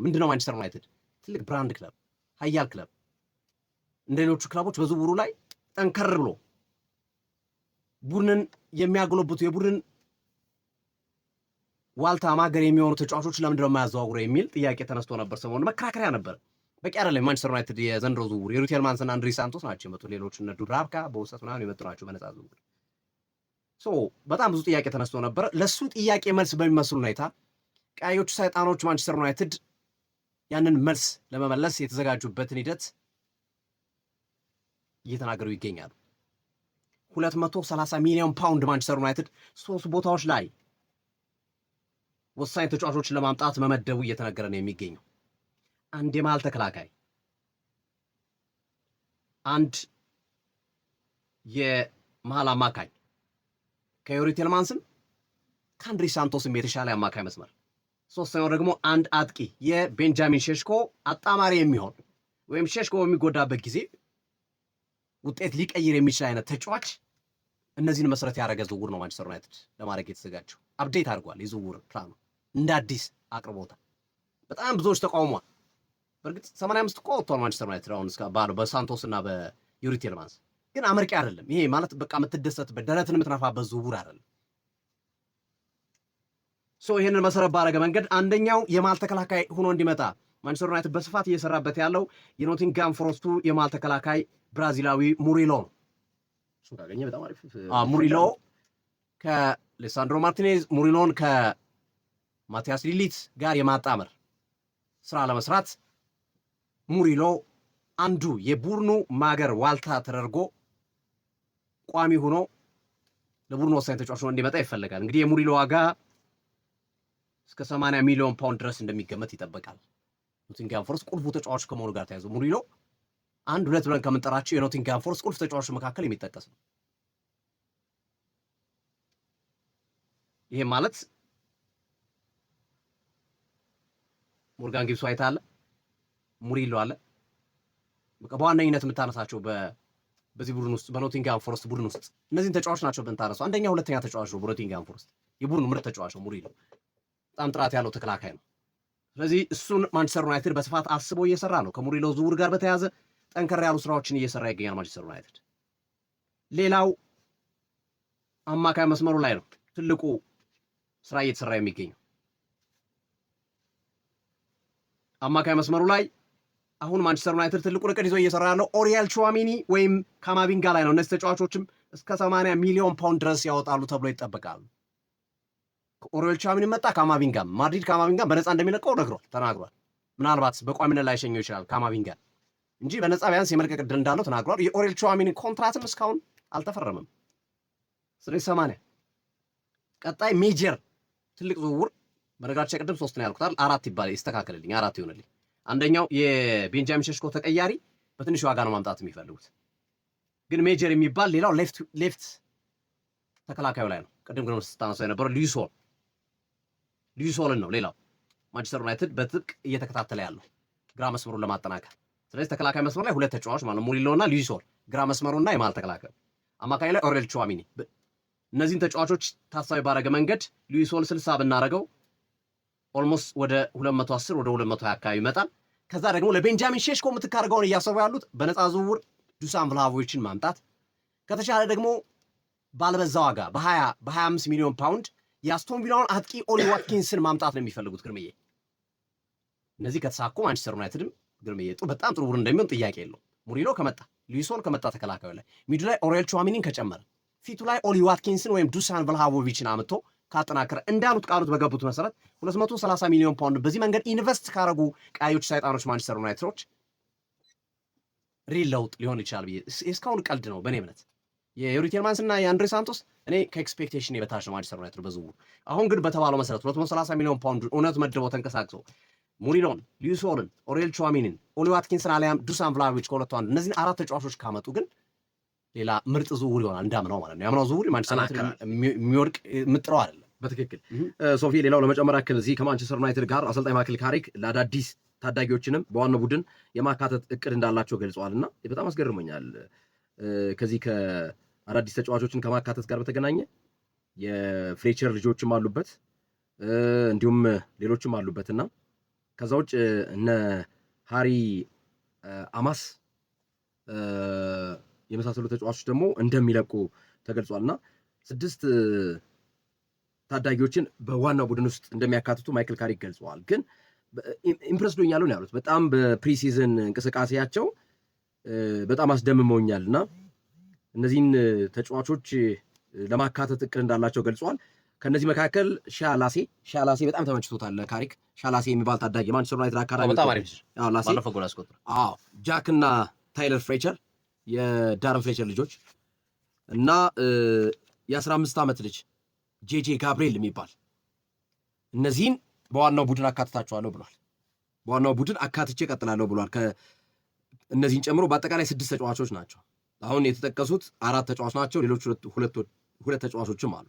ምንድነው ማንቸስተር ዩናይትድ ትልቅ brand ክለብ፣ ሀያል ክለብ፣ እንደ ሌሎቹ ክለቦች በዝውውሩ ላይ ጠንከር ብሎ ቡድንን የሚያጎለብቱ፣ የቡድን ዋልታ ማገር የሚሆኑ ተጫዋቾች ለምንድነው የማያዘዋውረው የሚል ጥያቄ ተነስቶ ነበር። ሰሞኑን መከራከሪያ ነበር። በቂ አይደለም የማንቸስተር ዩናይትድ የዘንድሮ ዝውውር። ዩሪ ቲልማንስ እና አንድሪ ሳንቶስ ናቸው የመጡ። ሌሎች እነ ዱብራቭካ በውሰት ምናምን የመጡ ናቸው በነፃ ዝውውር። So በጣም ብዙ ጥያቄ ተነስቶ ነበር። ለሱ ጥያቄ መልስ በሚመስል ሁኔታ ቀያዮቹ ሰይጣኖች ማንቸስተር ዩናይትድ ያንን መልስ ለመመለስ የተዘጋጁበትን ሂደት እየተናገሩ ይገኛሉ። 230 ሚሊዮን ፓውንድ ማንቸስተር ዩናይትድ ሶስት ቦታዎች ላይ ወሳኝ ተጫዋቾችን ለማምጣት መመደቡ እየተነገረ ነው የሚገኘው። አንድ የመሃል ተከላካይ፣ አንድ የመሃል አማካኝ፣ ከዩሪ ቲልማንስም ከአንድሪ ሳንቶስም የተሻለ አማካይ መስመር፣ ሶስተኛው ደግሞ አንድ አጥቂ፣ የቤንጃሚን ሼሽኮ አጣማሪ የሚሆን ወይም ሼሽኮ በሚጎዳበት ጊዜ ውጤት ሊቀይር የሚችል አይነት ተጫዋች። እነዚህን መሰረት ያደረገ ዝውውር ነው ማንቸስተር ዩናይትድ ለማድረግ የተዘጋጀው። Update አድርጓል። የዝውውር ፕላኑ እንደ አዲስ አቅርቦታል። በጣም ብዙዎች ተቃውሟል። በእርግጥ 85 እኮ ወጥቷል ማንቸስተር ዩናይትድ አሁን እስከ ባለው በሳንቶስ እና በዩሪ ቲልማንስ፣ ግን አመርቂ አይደለም። ይሄ ማለት በቃ የምትደሰትበት፣ ደረትን የምትነፋበት ዝውውር አይደለም። So ይህንን መሰረት ባደረገ መንገድ አንደኛው የመሃል ተከላካይ ሆኖ እንዲመጣ ማንቸስተር ዩናይትድ በስፋት እየሰራበት ያለው የኖቲንጋም ፎረስቱ የመሃል ተከላካይ ብራዚላዊ ሙሪሎ ነው። እሱን ካገኘ በጣም አሪፍ። ሙሪሎ ከሌሳንድሮ ማርቲኔዝ፣ ሙሪሎን ከማቲያስ ዲሊት ጋር የማጣመር ስራ ለመስራት ሙሪሎ አንዱ የቡድኑ ማገር ዋልታ ተደርጎ ቋሚ ሆኖ ለቡድኑ ወሳኝ ተጫዋች ሆኖ እንዲመጣ ይፈለጋል። እንግዲህ የሙሪሎ ዋጋ እስከ 80 ሚሊዮን ፓውንድ ድረስ እንደሚገመት ይጠበቃል። ኖቲንግሃም ፎረስት ቁልፉ ተጫዋች ከመሆኑ ጋር ተያይዞ ሙሪሎ አንድ ሁለት ብለን ከምንጠራቸው የኖቲንግሃም ፎረስት ቁልፍ ተጫዋቾች መካከል የሚጠቀስ ነው። ይሄ ማለት ሞርጋን ጊብስ ዋይት አለ፣ ሙሪሎ አለ። በቃ በዋነኝነት የምታነሳቸው በዚህ ቡድን ውስጥ፣ በኖቲንግሃም ፎረስት ቡድን ውስጥ እነዚህን ተጫዋች ናቸው ብንታነሱ አንደኛ ሁለተኛ ተጫዋች ነው። በኖቲንግሃም ፎረስት የቡድኑ ምርጥ ተጫዋች ነው ሙሪሎ። በጣም ጥራት ያለው ተከላካይ ነው። ስለዚህ እሱን ማንቸስተር ዩናይትድ በስፋት አስቦ እየሰራ ነው። ከሙሪሎ ዝውውር ጋር በተያያዘ ጠንከር ያሉ ስራዎችን እየሰራ ይገኛል ማንቸስተር ዩናይትድ። ሌላው አማካይ መስመሩ ላይ ነው ትልቁ ስራ እየተሰራ የሚገኘው። አማካይ መስመሩ ላይ አሁን ማንቸስተር ዩናይትድ ትልቁን እቅድ ይዞ እየሰራ ያለው ኦሪየል ቹዋሚኒ ወይም ካማቪንጋ ላይ ነው። እነዚህ ተጫዋቾችም እስከ 80 ሚሊዮን ፓውንድ ድረስ ያወጣሉ ተብሎ ይጠበቃል። ኦሪየል ቹዋሚኒ መጣ፣ ካማቪንጋ ማድሪድ ካማቪንጋ በነፃ እንደሚለቀው ነግሯል፣ ተናግሯል። ምናልባት በቋሚነት ላይሸኘው ይችላል ካማቪንጋ እንጂ በነፃ ቢያንስ የመልቀቅ ዕድል እንዳለው ተናግሯል። የኦሪየል ቹዋሚኒ ኮንትራትም እስካሁን አልተፈረመም። ስለዚህ 80 ቀጣይ major ትልቅ ዝውውር። በነገራችን ቅድም ሶስት ነው ያልኩት አይደል? አራት ይባል፣ ይስተካከልልኝ፣ አራት ይሆንልኝ። አንደኛው የቤንጃሚን ሼሽኮ ተቀያሪ በትንሽ ዋጋ ነው ማምጣት የሚፈልጉት። ግን major የሚባል ሌላው left ተከላካዩ ላይ ነው። ቅድም ግን ስታነሳው የነበረው ሉዊስ ሆል፣ ሉዊስ ሆልን ነው ሌላው ማንቸስተር ዩናይትድ በጥብቅ እየተከታተለ ያለው ግራ መስመሩን ለማጠናከር። ስለዚህ ተከላካይ መስመር ላይ ሁለት ተጫዋች ማለት ሙሪሎ እና ሉዊስ ሆል፣ ግራ መስመሩና የመሃል ተከላካዩ፣ አማካኝ ላይ ኦሬል ቹዋሚኒ። እነዚህን ተጫዋቾች ታሳቢ ባደረገ መንገድ ሉዊስ ሆል 60 ብናደርገው almost ወደ 210 ወደ 220 አካባቢ ይመጣል። ከዛ ደግሞ ለቤንጃሚን ሼሽኮ ምትክ አድርገውን እያሰቡ ያሉት በነፃ ዝውውር ዱሳን ቭላሆቪችን ማምጣት፣ ከተቻለ ደግሞ ባልበዛ ዋጋ በ20 በ25 ሚሊዮን ፓውንድ የአስቶን ቪላውን አጥቂ ኦሊ ዋትኪንስን ማምጣት ነው የሚፈልጉት ግርምዬ። እነዚህ ከተሳኩ ማንቸስተር ዩናይትድም ግርምዬ በጣም ጥሩ ቡድን እንደሚሆን ጥያቄ የለውም። ሙሪሎ ከመጣ፣ ሉዊስ ሆል ከመጣ፣ ተከላካዩ ላይ mid ኡ ላይ ኦሬል ቹዋሚኒን ከጨመረ፣ ፊቱ ላይ ኦሊ ዋትኪንስን ወይም ዱሳን ቭላሆቪችን አምጥቶ ካጠናከረ፣ እንዳሉት ቃሉት በገቡት መሰረት 230 ሚሊዮን ፓውንድ በዚህ መንገድ invest ካረጉ ቀያዮች ሰይጣኖች ማንቸስተር ዩናይትዶች real ለውጥ ሊሆን ይችላል ብዬ፣ እስካሁን ቀልድ ነው በእኔ እምነት። የዩሪ ቲልማንስ እና የአንድሬ ሳንቶስ እኔ ከ expectation በታች ነው ማንቸስተር ዩናይትድ በዝውውሩ። አሁን ግን በተባለው መሰረት 230 ሚሊዮን ፓውንድ እውነት መድበው ተንቀሳቅሰው ሙሪሎን፣ ሉዊስ ሆልን፣ ኦሬል ቹዋሚኒን፣ ኦሊ ዋትኪንስን አሊያም ዱሳን ቭላሆቪች ከሁለቱ አንዱ፣ እነዚህን አራት ተጫዋቾች ካመጡ ግን ሌላ ምርጥ ዝውውር ይሆናል እንዳምነው ማለት ነው። ያምናው ዝውውር ማንቸስተር ዩናይትድ የሚወድቅ የምጥረው አይደለም። በትክክል ሶፊ። ሌላው ለመጨመር ያክል እዚህ ከማንቸስተር ዩናይትድ ጋር አሰልጣኝ ማይክል ካሪክ ለአዳዲስ ታዳጊዎችንም በዋናው ቡድን የማካተት እቅድ እንዳላቸው ገልጸዋል እና በጣም አስገርሞኛል። ከዚህ ከአዳዲስ ተጫዋቾችን ከማካተት ጋር በተገናኘ የፍሌቸር ልጆችም አሉበት፣ እንዲሁም ሌሎችም አሉበት እና ከዛ ውጭ እነ ሃሪ አማስ የመሳሰሉ ተጫዋቾች ደግሞ እንደሚለቁ ተገልጿል እና 6 ታዳጊዎችን በዋናው ቡድን ውስጥ እንደሚያካትቱ ማይክል ካሪክ ገልጸዋል። ግን impressed ሆኛለሁ ነው ያሉት። በጣም በ pre-season እንቅስቃሴያቸው በጣም አስደምመውኛል እና እነዚህን ተጫዋቾች ለማካተት እቅድ እንዳላቸው ገልጸዋል። ከእነዚህ መካከል ሻላሴ ሻላሴ በጣም ተመችቶታል ካሪክ። ሻላሴ የሚባል ታዳጊ ማንቸስተር ዩናይትድ አካዳሚ በጣም አሪፍ ላሴ፣ ባለፈው ጎል አስቆጥሯል። አዎ፣ ጃክ እና ታይለር ፍሌቸር፣ የዳረን ፍሌቸር ልጆች እና የ15 ዓመት ልጅ ጄጄ ጋብርኤል የሚባል፣ እነዚህን በዋናው ቡድን አካትታቸዋለሁ ብሏል። በዋናው ቡድን አካትቼ እቀጥላለሁ ብሏል። እነዚህን ጨምሮ በአጠቃላይ 6 ተጫዋቾች ናቸው። አሁን የተጠቀሱት 4 ተጫዋች ናቸው። ሌሎች ሁለት ተጫዋቾችም አሉ።